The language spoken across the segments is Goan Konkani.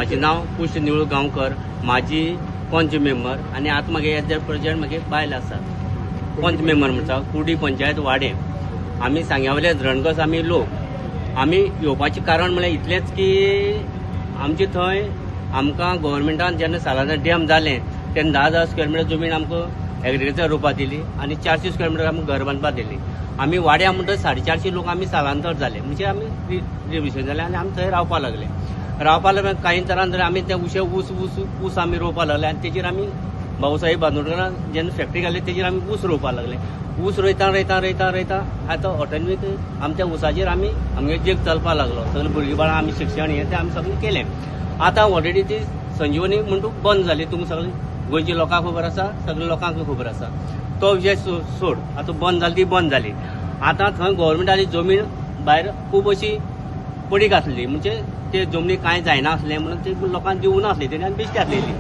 म्हाजें नांव कुश निवळ गांवकर, म्हाजी पंच मेंबर आनी आतां म्हागे एज प्रेजेंट म्हागे बायल आसा. पंच मेंबर म्हणटा कुर्डी पंचायत वाडें. आमी सांग्यावयले धरणगस आमी लोक. आमी येवपाचें कारण म्हणल्यार इतलेंच की आमचे थंय आमकां गव्हर्मेंटान जेन्ना सालाझार डॅम जालें तेन्ना 10,000 स्क्वेअर मिटर जमीन आमकां एग्रीकल्चर रोवपाक दिली आनी 400 स्क्वेअर मिटर आमकां घर बांदपाक दिली. आमी वाड्या म्हणटा 450 लोक आमी स्थलांतर जाले, म्हणजे आमी रिविशन जाले आनी आमी थंय रावपाक लागले. रावपाक लागले कांय तरान तर आमी ते उशे ऊस ऊस ऊस आमी रोवपाक लागले आनी तेजेर आमी भाऊसाहेब बांदोडकरान जेन्ना फॅक्टरी घाली तेजेर आमी ऊस रोवपाक लागले. ऊस रोयता रोयता रोयता रोयता आतां ऑटोमेटीक आमच्या ऊसाचेर आमी आमगे जग चलपाक लागलो. सगळीं भुरगीं बाळां आमी शिक्षण हें तें आमी सगळें केलें. आतां ऑलरेडी ती संजीवनी म्हणटू बंद जाली. तुमकां सगळें गोंयच्या लोकांक खबर आसा, सगळ्या लोकांक खबर आसा. तो विशय सोड, आतां बंद जाली ती बंद जाली. आतां थंय गव्हर्मेंटाची जमीन भायर खूब अशी पडीक आसली, म्हणजे ते जमनी कांय जायना आसलें म्हणून ते लोकांक दिवूं नासली, तेणी आमी बेश्टी आसलेली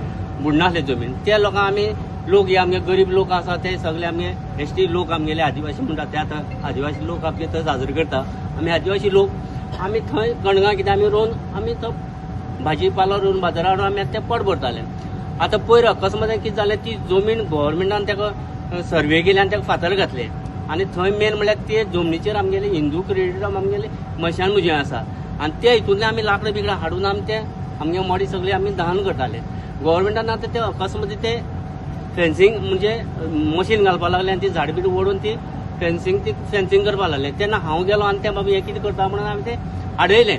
बुडनासले जमीन. त्या लोकांक आमी लोक हे आमगे गरीब लोक आसा ते सगळे आमगे एस टी लोक आमगेले आदिवासी म्हणटा ते आतां आदिवासी लोक आमगे थंय साजरो करता. आमी आदिवासी लोक आमी थंय कणगां कितें आमी रोवन आमी थंय भाजी पालो रोवन बाजारार हाडून आमी आतां तें पोट भरताले. आतां पयर अकस्मात कितें जालें, ती जमीन गव्हर्मेंटान ताका सर्वे केली आनी ताका फातर घातले आनी थंय मेन म्हणल्यार ते जमनीचेर आमगेले हिंदू क्रेडिट आमगेले मशान मुजी आसा आनी ते हितूंतल्यान आमी लाकडां बिकडां हाडून आमी ते आमगे मडी सगळी आमी दहन करताले. गव्हर्मेंटान आतां ते अकस्मात ते फेन्सिंग म्हणजे मशीन घालपाक लागले आनी ती झाड बीड ओडून ती फेन्सिंग करपाक लागले. तेन्ना हांव गेलो आनी ते बाबा हें कितें करता म्हणून आमी ते आडयलें.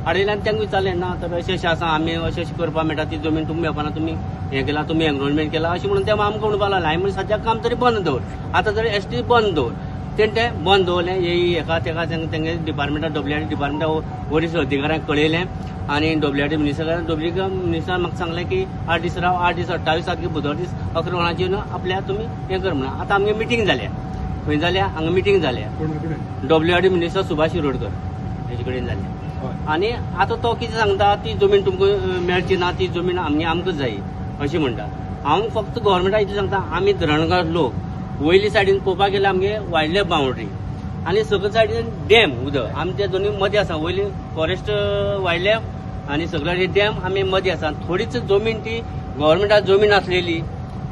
आडयलें आनी तांकां विचारलें ना तर अशें अशें आसा, आमी अशें अशें करपाक मेळटा, ती जमीन तुमकां मेळपाना, तुमी हें केलां, तुमी एनरोलमेंट केलां अशें म्हणून ते आमकां म्हणपाक लागले. हांवें म्हणलें सद्याक काम तरी बंद दवर, आतां तरी एस टी बंद दवर. तेणें तें बंद दवरलें. येई हेका तेका तेंगे डिपार्टमेंटा डब्ल्यू आर डी डिपार्टमेंटा वरिश्ठ अधिकाऱ्यांक कळयलें आनी डब्ल्यू आर डी मिनिस्टरान डब्ल्यू डी मिनिस्टरान म्हाका सांगलें की 8 दीस राव, 8 दीस 28 तारखे बुधवार दीस 11 वरांचेर आपल्या तुमी हें कर म्हणून. आतां आमगे मिटींग जाल्या, खंय जाल्या हांगा मिटींग जाल्या W R D minister Subhash Shirodkar हेजे कडेन जाल्या. आनी आतां तो कितें सांगता, ती जमीन तुमकां मेळची ना, ती जमीन आमगे आमकां जाय अशें म्हणटा. हांव फक्त गव्हर्मेंटाक इतलें सांगता, आमी धरणगार लोक वयली सायडीन पळोवपाक गेल्यार आमगे वायल्ड लायफ बाउंड्री आनी सगळे सायडीन डॅम उदक आमच्या दोनूय मदें आसा. वयली फॉरेस्ट वायल्ड लायफ आनी सगळे डॅम आमी मदें आसा. थोडीच जमीन ती गव्हर्मेंटाक जमीन आसलेली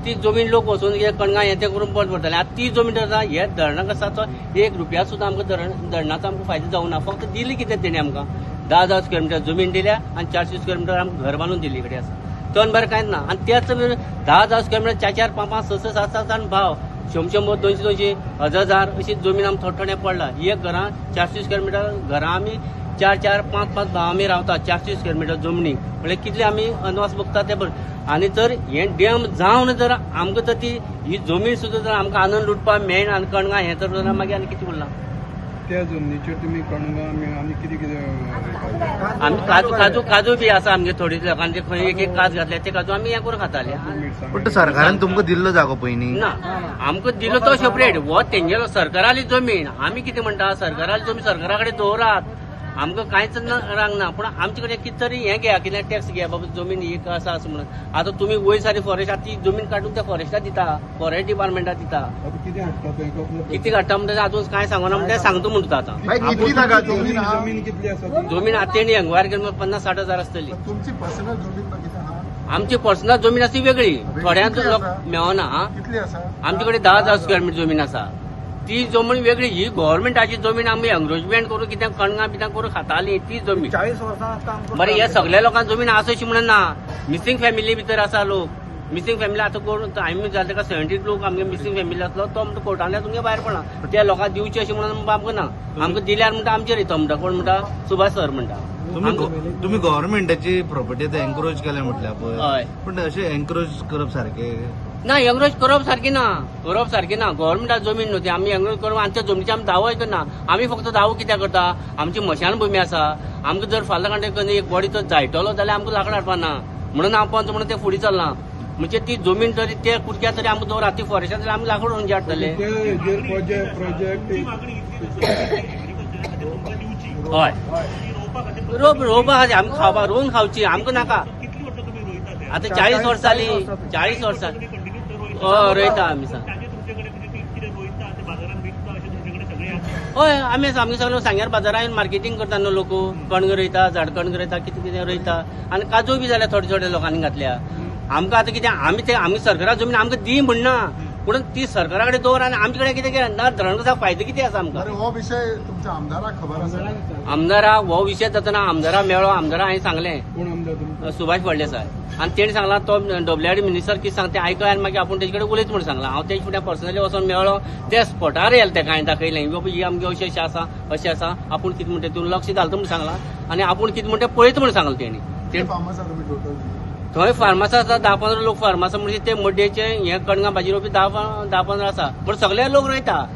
ती जमीन लोक वचून हे कणगां हें तें करून पोट भरताले. आतां ती जमीन आसा हे धरणाक आसा तो 1 रुपया सुद्दां आमकां धरणाचो आमकां फायदो जावना. फक्त दिली कितें तेणी आमकां 10,000 स्क्वेअर मिटर जमीन दिल्या आनी 400 स्क्वेअर मिटर आमकां घर बांदून दिल्ली कडेन आसा. तन बरें कांयच ना. आनी त्याच 10,000 स्क्वेअर मिटर 4 4 5 5 6 6 7 7 जाण भाव 100 100 200 200 1000 1000 अशी जमीन आमकां थोडे थोडे पडला. एक घरां 400 स्क्वेअर मिटर घरां आमी 4 4 5 5 भाव आमी रावता 400 स्क्वेअर मिटर जमनी म्हणल्यार कितले आमी अनवास बघता ते बरें. आनी जर हें डॅम जावन जर आमकां जर ती ही जमीन सुद्दां जर आमकां आनंद लुटपाक मेळना आनी कणगां हें तर मागीर आनी कितें उरलां. त्या जमनीचेर तुमी कणगां आनी कितें कितें? आमी काजू काजू काजू बी आसा आमगे थोडी लोकांचे खंय एक एक काज घातल्या ते काजू आमी हें करून खाताले. पूण तो सरकारान तुमकां दिल्लो जागो पयलीं ना, आमकां दिलो तो सेपरेट हो तेंगेलो सरकाराली जमीन. आमी कितें म्हणटा, सरकाराली जमीन सरकारा कडेन दवरात, आमकां कांयच रांग ना, पूण आमचे कडेन कितें तरी हें घेया, कितें टॅक्स घेया बाबा जमीन ही आसा अशें म्हणून. आतां तुमी वयर सारी फॉरेस्ट आतां ती जमीन काडून त्या फॉरेस्टाक दिता, फॉरेस्ट डिपार्टमेंटाक दिता. कितें हाडटा तें? कितें काडटा म्हणटा अजून कांय सांगना, म्हणटा सांगता म्हणटा आतां. कितली जागा जमीन कितली आसा? जमीन आतां तेणी एन्क्वायरी केली 50-60 हजार आसतली. तुमची पर्सनल जमीन कितें आहा? आमची पर्सनल जमीन आसा ती वेगळी, थोड्यांक लोक मेळना. कितली आसा? आमचे कडेन 10,000 स्क्वेअर मिटर जमीन आसा, ती जमीन वेगळी. ही गव्हर्मेंटाची जमीन आमी एन्क्रोचमेंट करून कितें कणगां बिणगां करून खाताली ती जमीन. 40 वर्सां. बरें, हे सगळ्या लोकांक जमीन आसा अशी म्हणून ना, मिसिंग फॅमिली भितर आसा लोक. मिसिंग फॅमिली आतां कोण आमी जालें ताका 70 लोक आमगे मिसिंग फॅमिली आसलो तो म्हणटा कोर्टांतल्यान तुमगे भायर पडला. त्या लोकांक दिवचे अशें म्हणून आमकां ना, आमकां दिल्यार म्हणटा आमचेर येता म्हणटा. कोण म्हणटा? सुभाष सर म्हणटा. तुमी गव्हर्मेंटाची प्रॉपर्टी आतां एन्क्रोच केल्या म्हटल्या हय. पळय, पूण अशें एन्क्रोच करप सारकें ना, एंक्रोच करप सारकी ना, करप सारकी ना. गव्हर्मेंटाक जमीन न्हू ती, आमी एंक्रोच करप आमच्या जमनीचे आमी दावोय करना. आमी फक्त दावो कित्याक करता, आमची मशान भूमी आसा. आमकां जर फाल्यां कांटे एक बॉडी जर जायटलो जाल्यार आमकां लाकडां हाडपा ना म्हणून हांव पंच म्हणून ते फुडें चल्लां. म्हणजे ती जमीन तरी ते कुडक्या तरी आमकां दवरात, ती फॉरेस्टान तरी आमी लाकूड खंयचे हाडटले. प्रोजेक्ट हय, रोप रोवपा खातीर आमी खावपा रोवन खावची, आमकां नाका. आतां 40 वर्सां जालीं, 40 वर्सां हय रोयता आमी. सांग. हय, आमी आमगे सगळे सांग्यार बाजारान मार्केटींग करता न्हू लोक. कणगां रोयता, झाडकणगां रोयता, कितें कितें रोयता आनी काजू बी जाल्यार थोडे थोडे लोकांनी घातल्या. आमकां आतां कितें, आमी ते आमी सरकारा जमीन आमकां दी म्हणना, पूण ती सरकारा कडेन दवर आनी आमचे कडेन कितें कितें ना धरण कसा फायदो कितें आसा आमकां. बरें, हो विशय तुमच्या आमदाराक खबर आसा? आमदारा हो विशय जातना आमदारा मेळ्ळो, आमदारा हांवें सांगलें. कोण आमदार तुमचो? सुभाष फळदेसाय. आनी तेणी सांगलां तो डब्ल्यू मिनिस्टर कितें सांगता तें आयकय आनी मागीर आपूण तेजे कडेन उलयत म्हूण सांगलां. हांव तेजे फुडें पर्सनली वचोन मेळ्ळो, त्या स्पॉटार येयलें तेका हांवें दाखयलें, बाबा ही आमगे अशें अशें आसा, अशें आसा, आपूण कितें म्हणटा तितून लक्ष घालता म्हूण सांगलां आनी आपूण कितें म्हणटा पळयता म्हूण सांगलां तेणी. कितले फार्म आसा तुमी टोटल? थंय फार्मास आसा 10-15 लोक फार्मास, म्हणजे ते मड्डेचे हे कणगां भाजी रोवपी 10-15 आसा, पूण सगळे लोक रोयता.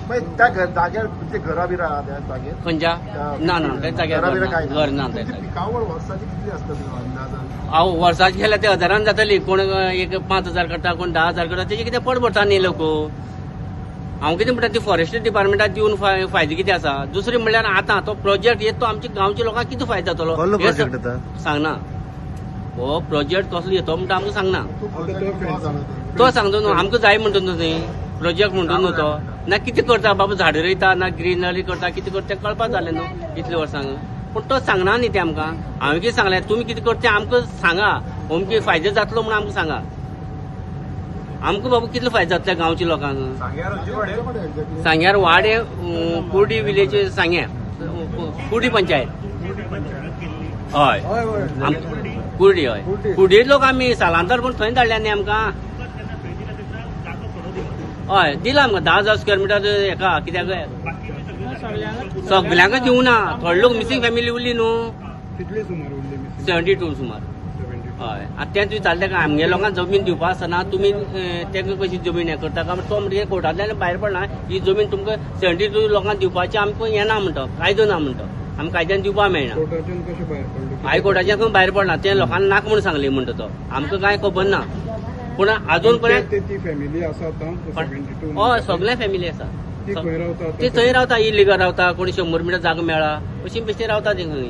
मागीर त्या घर जाग्यार तुमचे घरां बिरां आहा त्या जाग्यार? खंयच्या? ना ना, त्या जाग्यार घरां बिरां काय घर ना त्या तुमची जाग्यार. पिकावळ वर्साची कितली आसता अंदाजान? हांव वर्साचे गेल्यार ते हजारान जातली. कोण एक 5,000 करता, कोण 10,000 करता, तेजे कितें पोट भरता न्ही लोक. हांव कितें म्हणटा, ती फॉरेस्ट डिपार्टमेंटाक दिवन फायदो कितें आसा. दुसरें म्हणल्यार आतां तो प्रोजेक्ट येत तो आमच्या गांवच्या लोकांक कितें फायदो जातलो कसलो हें प्रोजेक्ट येता? सांगना. हो प्रोजेक्ट कसलो येतो म्हणटा आमकां सांगना. तो प्रोजेक्ट तो सांगता न्हू आमकां जाय म्हणटा न्हू थंय प्रोजेक्ट म्हणटा न्हू तो. ना कितें करता बाबा, झाडां रोयता ना ग्रिनरी करता, कितें करता तें कळपा जालें न्हू इतल्या वर्सांक. पूण तो सांगना न्ही तें आमकां. हांवें कितें सांगलें, तुमी कितें करता तें आमकां सांगा, अमके फायदे जातलो म्हणून आमकां सांगा. आमकां बाबा कितलो फायदो जातलो गांवच्या लोकांक. सांग्यार वाडे, कुर्डी विलेज, सांग्यार कुर्डी पंचायत. हय, कुर्डी. हय, कुर्डी लोक आमी सालांतर पण थंय धाडल्या न्ही आमकां. हय, दिला आमकां 10,000 स्क्वेअर मिटर हेका. कित्याक सगल्यांक दिवना, थोडे लोक मिसींग फॅमिली उरली न्हू. कितले सुमार उरले मिसिंग? 72 सुमार. 72. हय, आतां तें तुवें चाललें काय आमगे लोकांक जमीन दिवपा आसतना तुमी तांकां कशी जमीन हें करता काय? तो म्हणटा कोर्टांतल्यान भायर पडना, ही जमीन तुमकां 72 लोकांक दिवपाची आमकां येना म्हणटा, कायदो ना म्हणटा, आमकां कायद्यान दिवपा मेळना. कोर्टाच्यान कशें भायर पडलो? हायकोर्टाच्यान खंय भायर पडना, तें लोकांक नाका म्हूण सांगलें म्हणटा तो, आमकां कांय खबर ना. पूण अजून पर्यंत ते ती फॅमिली आसा आतां 72? हय, सगळे फॅमिली आसा. ती खंय रावता आतां? ती थंय रावता, इलिगल रावता, कोणी 100 मिटर जागो मेळ्ळा अशी बेश्टी रावता ती खंय.